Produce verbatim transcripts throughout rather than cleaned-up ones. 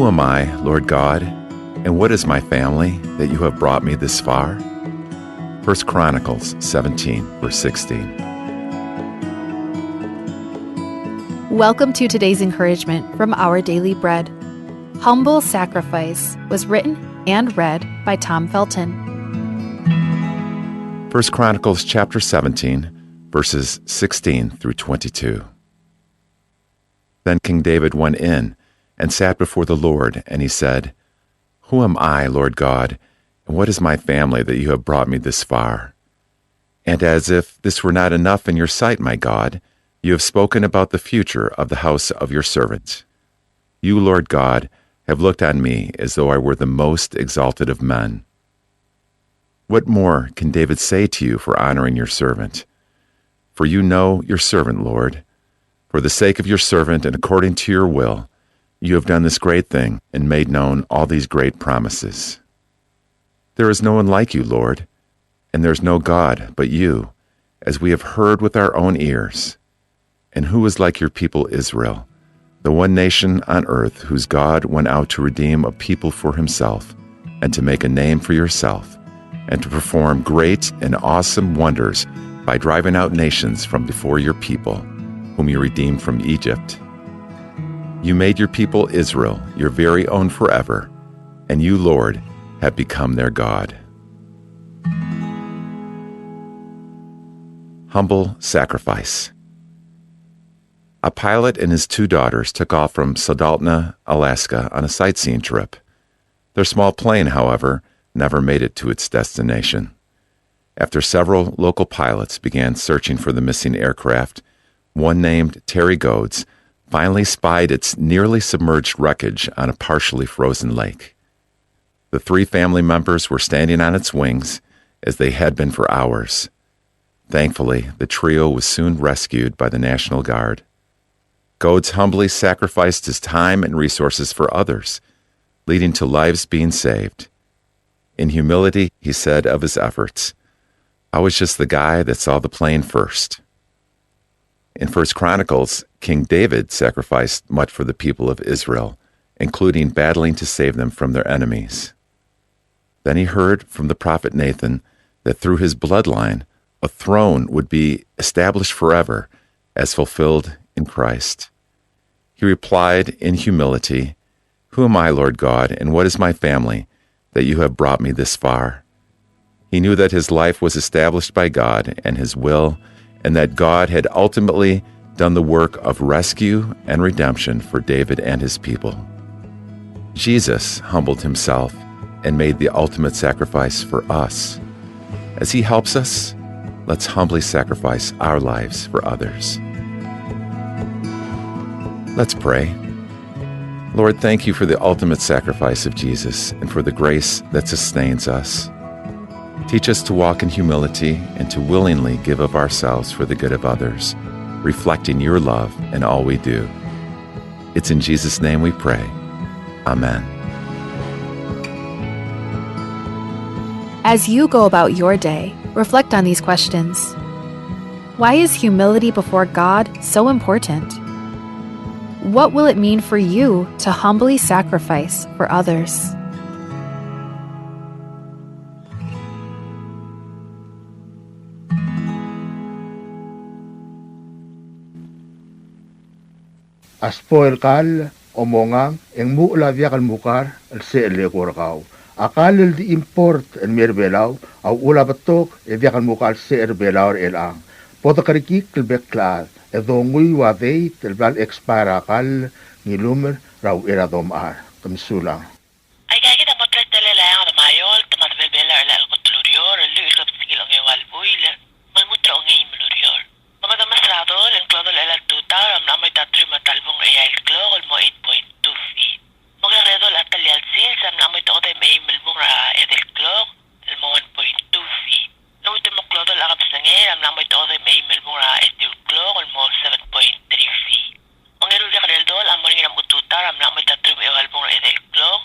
Who am I, Lord God, and what is my family that you have brought me this far? First Chronicles seventeen, verse sixteen. Welcome to today's encouragement from Our Daily Bread. Humble Sacrifice was written and read by Tom Felton. First Chronicles chapter seventeen, verses sixteen through twenty-two. Then King David went in and sat before the Lord, and he said, "Who am I, Lord God, and what is my family that you have brought me this far? And as if this were not enough in your sight, my God, you have spoken about the future of the house of your servant. You, Lord God, have looked on me as though I were the most exalted of men. What more can David say to you for honoring your servant? For you know your servant, Lord. For the sake of your servant and according to your will, you have done this great thing and made known all these great promises. There is no one like you, Lord, and there is no God but you, as we have heard with our own ears. And who is like your people Israel, the one nation on earth whose God went out to redeem a people for himself, and to make a name for yourself, and to perform great and awesome wonders by driving out nations from before your people, whom you redeemed from Egypt? You made your people Israel your very own forever, and you, Lord, have become their God." Humble sacrifice. A pilot and his two daughters took off from Soldotna, Alaska, on a sightseeing trip. Their small plane, however, never made it to its destination. After several local pilots began searching for the missing aircraft, one named Terry Goads finally spied its nearly submerged wreckage on a partially frozen lake. The three family members were standing on its wings, as they had been for hours. Thankfully, the trio was soon rescued by the National Guard. Goads humbly sacrificed his time and resources for others, leading to lives being saved. In humility, he said of his efforts, "I was just the guy that saw the plane first." In First Chronicles, King David sacrificed much for the people of Israel, including battling to save them from their enemies. Then he heard from the prophet Nathan that through his bloodline, a throne would be established forever, as fulfilled in Christ. He replied in humility, "Who am I, Lord God, and what is my family, that you have brought me this far?" He knew that his life was established by God and his will, and that God had ultimately done the work of rescue and redemption for David and his people. Jesus humbled himself and made the ultimate sacrifice for us. As he helps us, let's humbly sacrifice our lives for others. Let's pray. Lord, thank you for the ultimate sacrifice of Jesus and for the grace that sustains us. Teach us to walk in humility and to willingly give of ourselves for the good of others, reflecting your love in all we do. It's in Jesus' name we pray. Amen. As you go about your day, reflect on these questions. Why is humility before God so important? What will it mean for you to humbly sacrifice for others? A spoil kall, omongang, e ng muchel a diak el mukar el secher el eko er kau. A kall el di import el mei er Belau a uchul a betok e diak el mukar el secher er Belau er chelechang. Bo dekerekikl el bek el chad e donguiu a date el bla el expire a kall, ng ilumer er a uchei er a domechar. Ke mesulang. Aika kid a mo try el telel a eanged me a eolt me a debelebelel a chelechal kot el ureor el lluich el kebesengil a ongeua el buil me lmuut er a ongeim el ureor. Me kede mes er a dolech e ng klou a dolech er chelecha el tutau er a mla mo iteruich me a ta el bung er a eai el klok el mo eight point two feet. Me a kerekikl a dolech er a ta el eai el sils a mla mo iteruich me a eim el bung er a edei el klok el mo one point two feet. Lmuut el mo klou a dolech er a kebesengei a mla mo iteruich me a eim el bung er a etiu el klok el mo seven point three feet. Ongeru el kerekikl el dolech a mo er ngii er a tutau er a mla mo iteruich me a eua el bung er a edei el klok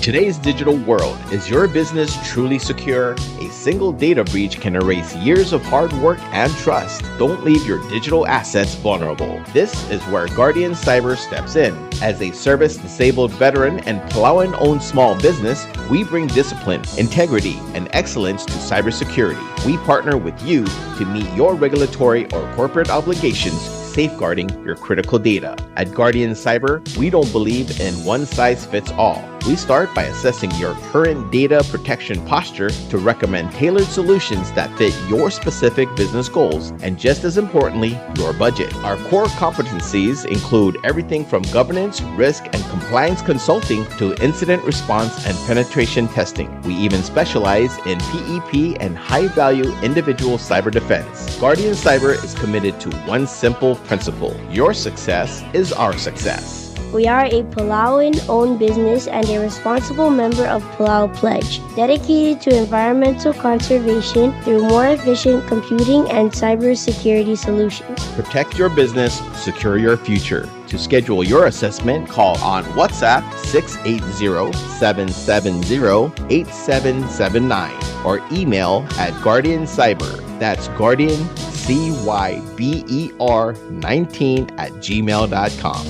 Today's digital world, is your business truly secure? A single data breach can erase years of hard work and trust. Don't leave your digital assets vulnerable. This is where Guardian Cyber steps in. As a service-disabled veteran and Palauan-owned small business, we bring discipline, integrity, and excellence to cybersecurity. We partner with you to meet your regulatory or corporate obligations, safeguarding your critical data. At Guardian Cyber, we don't believe in one size fits all. We start by assessing your current data protection posture to recommend tailored solutions that fit your specific business goals and, just as importantly, your budget. Our core competencies include everything from governance, risk, and compliance consulting to incident response and penetration testing. We even specialize in P E P and high-value individual cyber defense. Guardian Cyber is committed to one simple principle: your success is our success. We are a Palauan-owned business and a responsible member of Palau Pledge, dedicated to environmental conservation through more efficient computing and cybersecurity solutions. Protect your business, secure your future. To schedule your assessment, call on WhatsApp six eight zero, seven seven zero, eight seven seven nine or email at Guardian Cyber. That's Guardian C Y B E R nineteen at gmail dot com.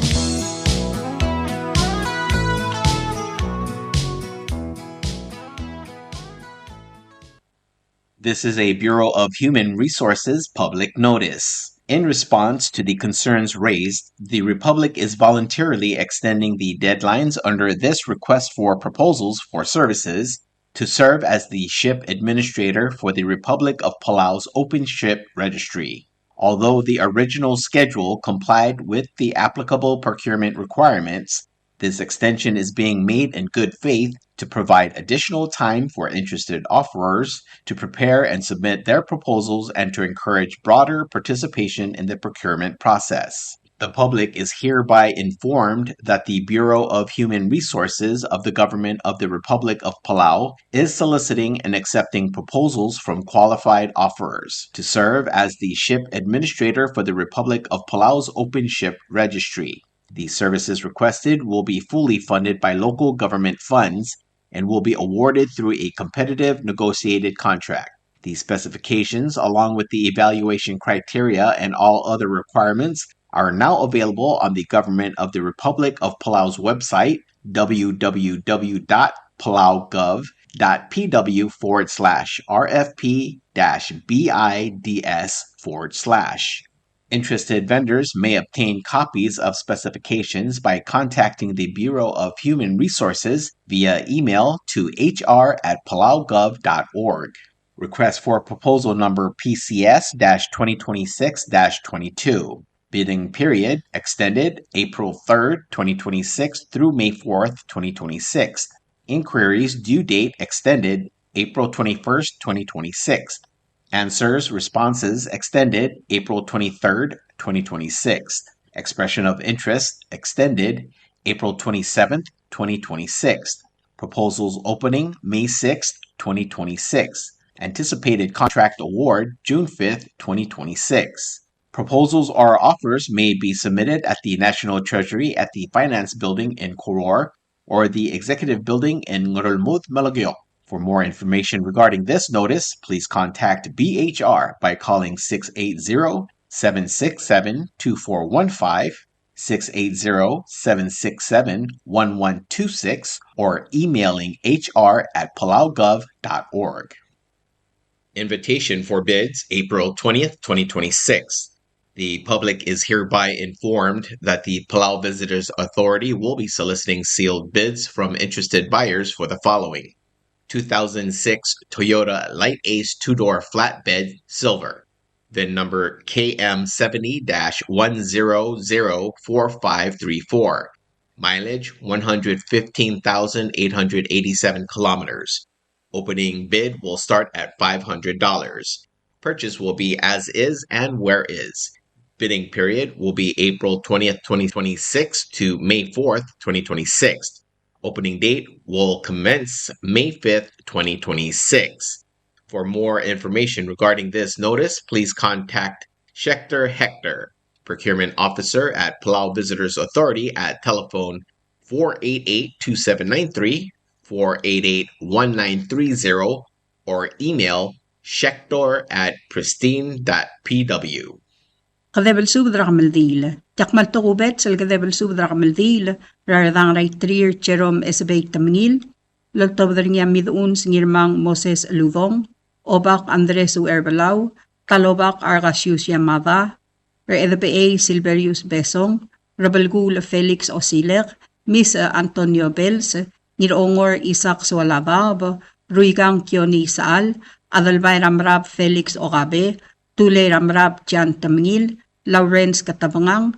This is a Bureau of Human Resources public notice. In response to the concerns raised, the Republic is voluntarily extending the deadlines under this request for proposals for services to serve as the ship administrator for the Republic of Palau's open ship registry. Although the original schedule complied with the applicable procurement requirements, this extension is being made in good faith to provide additional time for interested offerors to prepare and submit their proposals and to encourage broader participation in the procurement process. The public is hereby informed that the Bureau of Human Resources of the Government of the Republic of Palau is soliciting and accepting proposals from qualified offerors to serve as the ship administrator for the Republic of Palau's open ship registry. The services requested will be fully funded by local government funds and will be awarded through a competitive negotiated contract. The specifications, along with the evaluation criteria and all other requirements, are now available on the Government of the Republic of Palau's website, w w w dot palaugov dot p w forward slash r f p dash b i d s forward slash. Interested vendors may obtain copies of specifications by contacting the Bureau of Human Resources via email to h r at palaugov dot org. Request for proposal number P C S dash twenty twenty-six dash twenty-two. Bidding period extended April third, twenty twenty-six through May fourth, twenty twenty-six. Inquiries due date extended April twenty-first, twenty twenty-six. Answers, responses extended April twenty-third, twenty twenty-six. Expression of interest extended April twenty-seventh, twenty twenty-six. Proposals opening May sixth, twenty twenty-six. Anticipated contract award June fifth, twenty twenty-six. Proposals or offers may be submitted at the National Treasury at the Finance Building in Koror or the Executive Building in Ngerulmud, Melekeok. For more information regarding this notice, please contact B H R by calling six eight zero, seven six seven, two four one five, six eight zero, seven six seven, one one two six, or emailing h r at palaugov dot org. Invitation for bids, April twentieth, twenty twenty-six. The public is hereby informed that the Palau Visitors Authority will be soliciting sealed bids from interested buyers for the following: two thousand six Toyota LiteAce two-door flatbed, silver, vin number K M seventy dash one zero zero four five three four, mileage one hundred fifteen thousand eight hundred eighty-seven kilometers. Opening bid will start at five hundred dollars. Purchase will be as is and where is. Bidding period will be April twentieth, twenty twenty-six to May fourth, twenty twenty-six. Opening date will commence May fifth, twenty twenty-six. For more information regarding this notice, please contact Schechter Hector, Procurement Officer at Palau Visitors Authority, at telephone four eight eight, two seven nine three, four eight eight, one nine three zero or email schecter at pristine dot p w. Kedeb el subed er a kemeldiil. Tia kmal tokubets el kedeb el subed er a kemeldiil er a Redang er a Iterir Jerome Esebei Temengil, el oltobed er ngii a Mideuns Ngirmang Moses Uludong, Obak Andres Uherbelau, Talobak Argasius Yamada, Redebechei Silverius Besong, Rebelkuul Felix Osilek, Mis Antonio Bells, Ngirongor Isaac Soalabaob, Ruikang Kione Isechal, Adelbai er a Merab Felix Okabe, Tulei er a Merab Jan Temengil, Lawrence Ketebengang,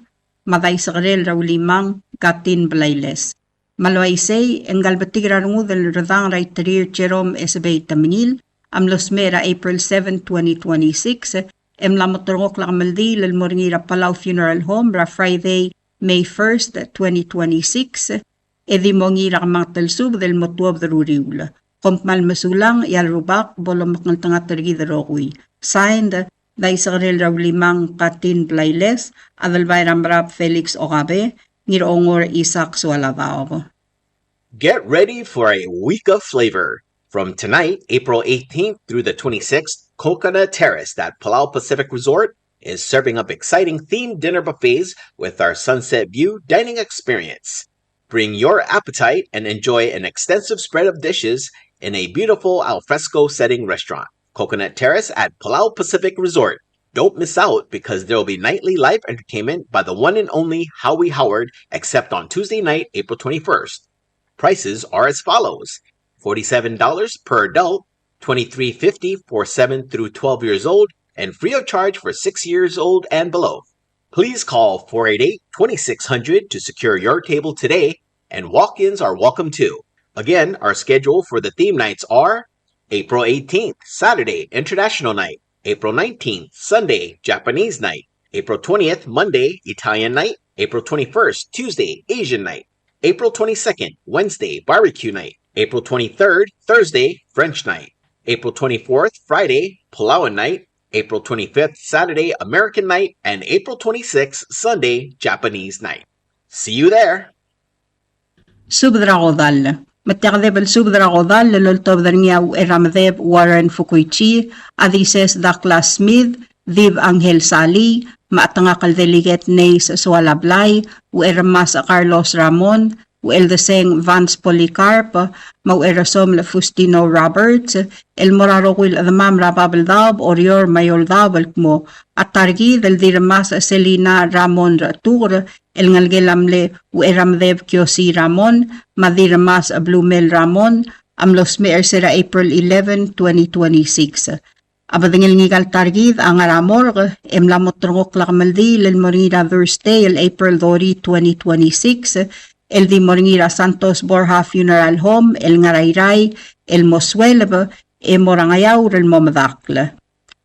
me a Daisekerel er a Ulimang Katin Blailes. Me a le uaisei, e ngka el betik er a rengud el Redang er a Iterir Jerome Esebei Temengil a mlo smecher er a April seven, twenty twenty-six, e mla mo terrekokl a kemeldiil el mo er ngii er a Palau Funeral Home er a Friday, May first, twenty twenty-six, e di mo ngii er a kemanget el subed el mo tuobed er a uriul. Kom kmal mesulang, e a le Rubak bo lomekngeltengat er kid el rokui. Signed, Daisekerel er a Ulimang Katin Blailes, Adelbai er a Merab Felix Okabe, Ngirongor Isaac Soalabaob. Get ready for a week of flavor. From tonight, April eighteenth through the twenty-sixth, Coconut Terrace at Palau Pacific Resort is serving up exciting themed dinner buffets with our sunset view dining experience. Bring your appetite and enjoy an extensive spread of dishes in a beautiful al fresco setting restaurant. Coconut Terrace at Palau Pacific Resort. Don't miss out because there will be nightly live entertainment by the one and only Howie Howard, except on Tuesday night, April twenty-first. Prices are as follows: forty-seven dollars per adult, twenty-three fifty for seven through twelve years old, and free of charge for six years old and below. Please call four eight eight, twenty-six hundred to secure your table today, and walk-ins are welcome too. Again, our schedule for the theme nights are April eighteenth, Saturday, International Night. April nineteenth, Sunday, Japanese Night. April twentieth, Monday, Italian Night. April twenty-first, Tuesday, Asian Night. April twenty-second, Wednesday, Barbecue Night. April twenty-third, Thursday, French Night. April twenty-fourth, Friday, Palauan Night. April twenty-fifth, Saturday, American Night. And April twenty-sixth, Sunday, Japanese Night. See you there. Subed er a kodall. Me tia kedeb el subed er a kodall el oltobed er ngii a Ucheramedeb Warren Fukuichi, Adises Douglas Smith, Dib Angel Salii, me a chetengakl el Delegate Neis Soalablai, Ucherremasech Carlos Ramon, Ucheldeseng Vance Polycarp, me a Ucherresomel Faustino Roberts, el mo er a rokui el chedemam er a Babeldaob, Oreor me a Eouldaob el kmo a ta er kid el Dirremasech Selina Ramon Rechetuker, el ngelekel a mle Ucheramedeb Kiosi Ramon, me a Dirremasech Blumel Ramon, a mlo smecher er se er a April eleven, twenty twenty-six. A bedengel ngika el ta er kid a ngar er a morgue, e mla mo terrekokl a kemeldiil el mo er ngii er a Thursday el April thirty, twenty twenty-six, el di mo er ngii er a Santos Borja Funeral Home el ngar er a Irrai, el mo sueleb, e mo er a Ngeaur el mo medakl.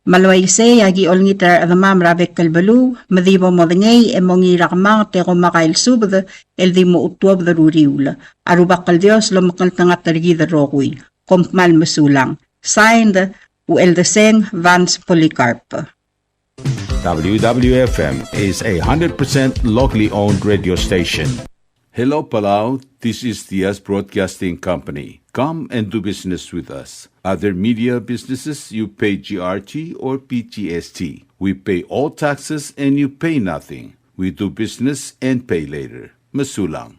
Me a le uaisei, aki olengit er a rechedemam er a bek el beluu, me di bo modengei e mongiil er a kemanget e komakai el subed el di mo tuobed er a uriul. A Rubak el Dios lomekngeltengat er kid el rokui. Kom kmal mesulang. Signed, Ucheldeseng Vance Polycarp. W W F M is a hundred percent locally owned radio station. Hello, Palau. This is Diaz Broadcasting Company. Come and do business with us. Other media businesses, you pay G R T or P G S T. We pay all taxes and you pay nothing. We do business and pay later. Mesulang.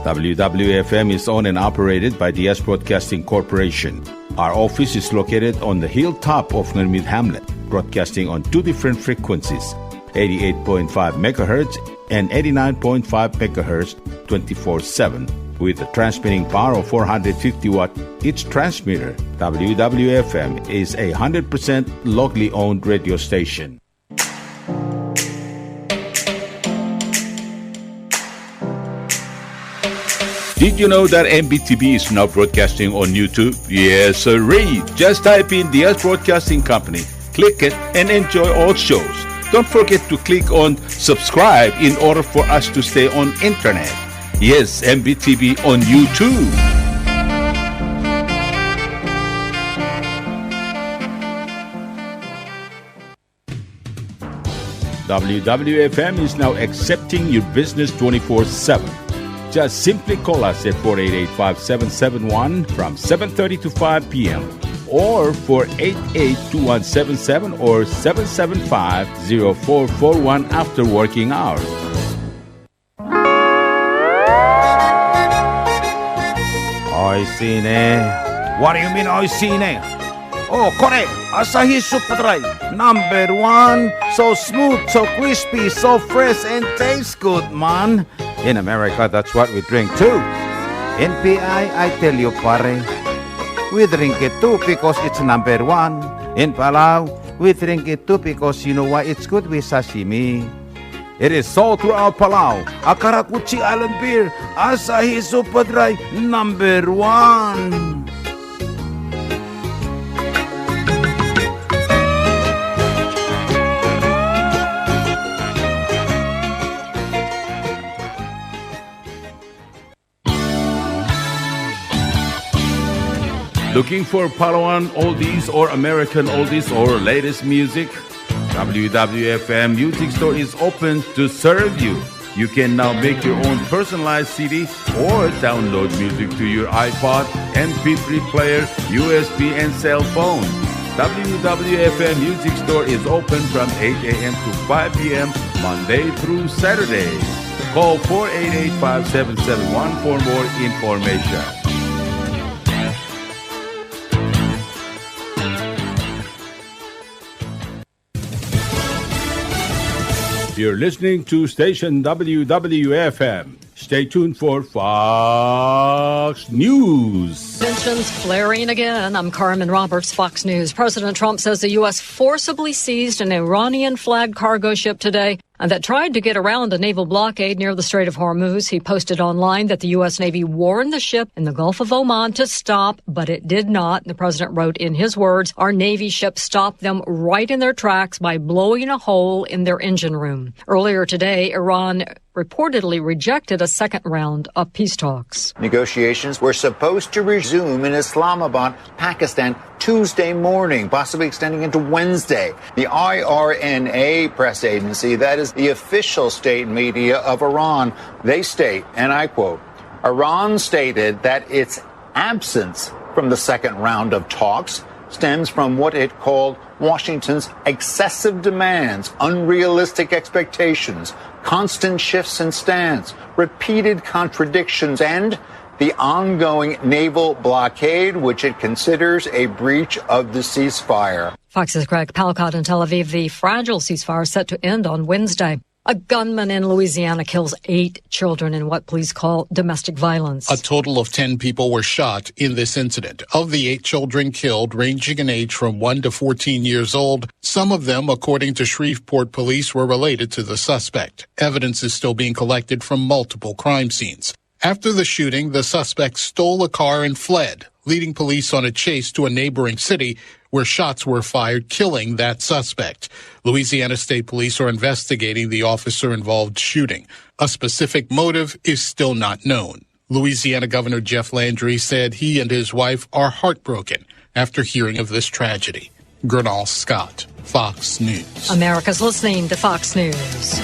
W W F M is owned and operated by Diaz Broadcasting Corporation. Our office is located on the hilltop of Ngermid Hamlet, broadcasting on two different frequencies, eighty-eight point five megahertz and eighty-nine point five megahertz, twenty-four seven, with a transmitting power of four hundred fifty watt each transmitter. W W F M is a hundred percent locally owned radio station. Did you know that M B T V is now broadcasting on YouTube? Yes, sirree. Just type in Diaz Broadcasting Company, click it, and enjoy all shows. Don't forget to click on subscribe in order for us to stay on internet. Yes, M B T V on YouTube. W W F M is now accepting your business twenty-four seven. Just simply call us at four eight eight, five seven seven one from seven thirty to five p m, or four eight eight, two one seven seven or seven seven five, zero four four one after working hours. Oishii ne. What do you mean, oishii ne? Oh, kore, Asahi Super Dry, number one. So smooth, so crispy, so fresh, and tastes good, man. In America, that's what we drink too. In P I, I tell you, pare, we drink it too because it's number one. In Palau, we drink it too because you know why? It's good with sashimi. It is sold throughout Palau. A karakuchi island beer, Asahi Super Dry, number one. Looking for Palauan oldies or American oldies or latest music? W W F M Music Store is open to serve you. You can now make your own personalized C D or download music to your iPod, M P three player, U S B, and cell phone. W W F M Music Store is open from eight a m to five p m, Monday through Saturday. Call four eight eight, five seven seven one for more information. You're listening to station W W F M. Stay tuned for Fox News. Tensions flaring again. I'm Carmen Roberts, Fox News. President Trump says the U S forcibly seized an Iranian-flagged cargo ship today that tried to get around a naval blockade near the Strait of Hormuz. He posted online that the U S Navy warned the ship in the Gulf of Oman to stop, but it did not. The president wrote in his words, "Our Navy ship stopped them right in their tracks by blowing a hole in their engine room." Earlier today, Iran reportedly rejected a second round of peace talks. Negotiations were supposed to resume in Islamabad, Pakistan, Tuesday morning, possibly extending into Wednesday. The I R N A press agency, that is the official state media of Iran, they state, and I quote, "Iran stated that its absence from the second round of talks stems from what it called Washington's excessive demands, unrealistic expectations, constant shifts in stance, repeated contradictions, and the ongoing naval blockade, which it considers a breach of the ceasefire." Fox's Greg Palcott in Tel Aviv. The fragile ceasefire set to end on Wednesday. A gunman in Louisiana kills eight children in what police call domestic violence. A total of ten people were shot in this incident. Of the eight children killed, ranging in age from one to fourteen years old, some of them, according to Shreveport police, were related to the suspect. Evidence is still being collected from multiple crime scenes. After the shooting, the suspect stole a car and fled, leading police on a chase to a neighboring city where shots were fired, killing that suspect. Louisiana State Police are investigating the officer-involved shooting. A specific motive is still not known. Louisiana Governor Jeff Landry said he and his wife are heartbroken after hearing of this tragedy. Gurnal Scott, Fox News. America's listening to Fox News.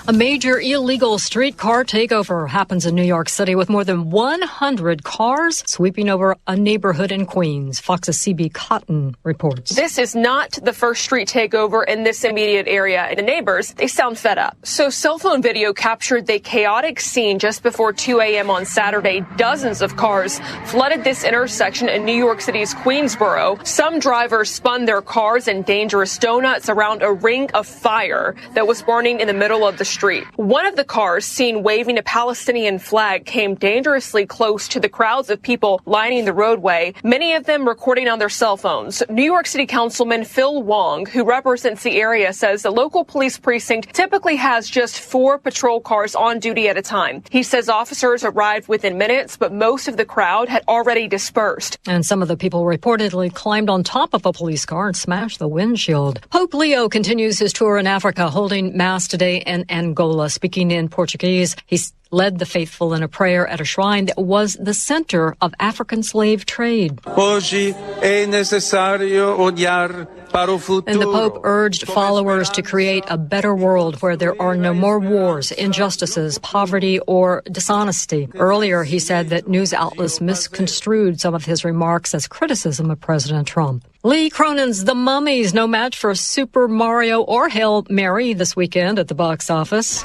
A major illegal streetcar takeover happens in New York City, with more than one hundred cars sweeping over a neighborhood in Queens. Fox's C B Cotton reports. This is not the first street takeover in this immediate area. The neighbors, they sound fed up. So cell phone video captured the chaotic scene just before two a m on Saturday. Dozens of cars flooded this intersection in New York City's Queensboro. Some drivers spun their cars in dangerous donuts around a ring of fire that was burning in the middle of the street. One of the cars, seen waving a Palestinian flag, came dangerously close to the crowds of people lining the roadway, many of them recording on their cell phones. New York City Councilman Phil Wong, who represents the area, says the local police precinct typically has just four patrol cars on duty at a time. He says officers arrived within minutes, but most of the crowd had already dispersed. And some of the people reportedly climbed on top of a police car and smashed the windshield. Pope Leo continues his tour in Africa, holding Mass today in Angola. Speaking in Portuguese, he s- led the faithful in a prayer at a shrine that was the center of African slave trade. Hoje é necessário olhar And the Pope urged followers to create a better world where there are no more wars, injustices, poverty, or dishonesty. Earlier, he said that news outlets misconstrued some of his remarks as criticism of President Trump. Lee Cronin's The Mummy's no match for Super Mario or Hail Mary this weekend at the box office.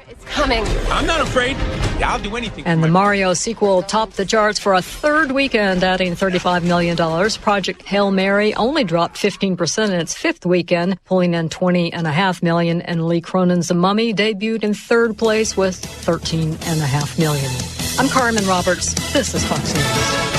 It's coming. I'm not afraid. I'll do anything. And the Mario sequel topped the charts for a third weekend, adding thirty-five million dollars. Project Hail Mary only dropped fifteen percent in its fifth weekend, pulling in twenty and a half million. And Lee Cronin's The Mummy debuted in third place with thirteen and a half million. I'm Carmen Roberts. This is Fox News.